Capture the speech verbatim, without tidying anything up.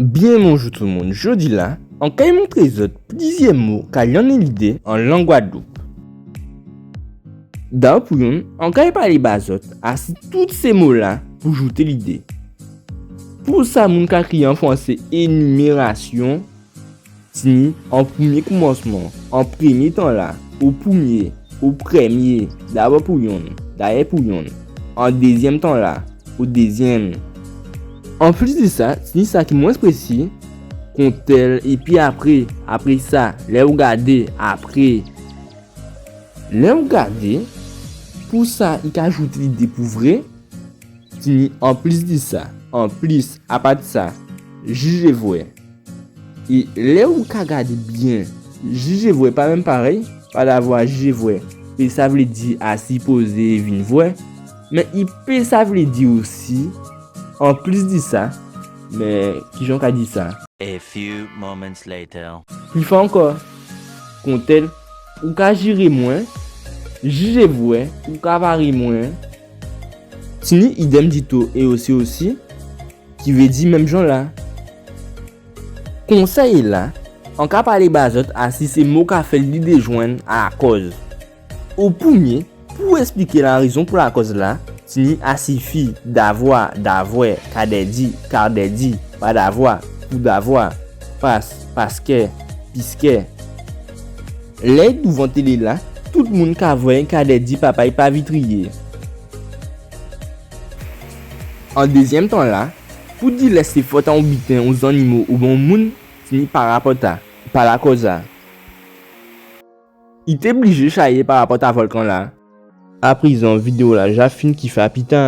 Byen bonjou tout moun. Jòdi-la, an kay montré zòt plizyè mo ka lyanné lidé an lang Gwadloup. Dabò pou yonn, an kay palé ba zòt asi tout sé mo-la pou jouté lidé. Pou sa moun ka kriyé an fransé énimérasyon, tini an prèmyé koumansman, an prèmyé tan-la, o prèmyé, o prèmyé, dabò pou yonn, dayè pou yonn, an dézyèm tan-la, o dézyèm. Anplis dè sa, tini sa ki mwens présé, kontèl, épi apré, apré sa, lè ou gadé, apré. Lè ou gadé, pou sa i ka jouté lidé pou vré, tini anplis dè sa, anplis, apa dè sa, jijé vwè. É lè ou ka gadé byen, jijé vwè pa menm parèy, padavwa jijé vwè, pé sa vlé di a sipozé vin vwè, mé i pé sa vlé di osi, anplis dè sa, mé kijan ou ka di sa? A few moments later. Pli fò ankò, kontèl, ou ka jiré mwen, jijé vwè, ou ka varé mwen. Tini idèm ditou é osi osi, ki vé di menm jan-la. Konsèy-la, an ka palé ba zòt asi sé mo ka fè lidé jwenn a lakòz. O prèmyé, pou èspliké larézon pou lakòz-la, tini asi fi, davwa, davwè, kadèdi, kardèdi, padavwa, poudavwa, pas, paskè, piskè. Lè i douvan télé-la, tout moun ka vwè kadèdi papa'y pa vitriyé. An dézyèm tan-la, pou di lè sé fòt a on biten, on zannimo oubyen on moun, tini parapòt a, pa lakòz a. I té blijé chayé parapòt a vòlkan-la. Aprézan, vidéo-la ja fin, kifè a pita.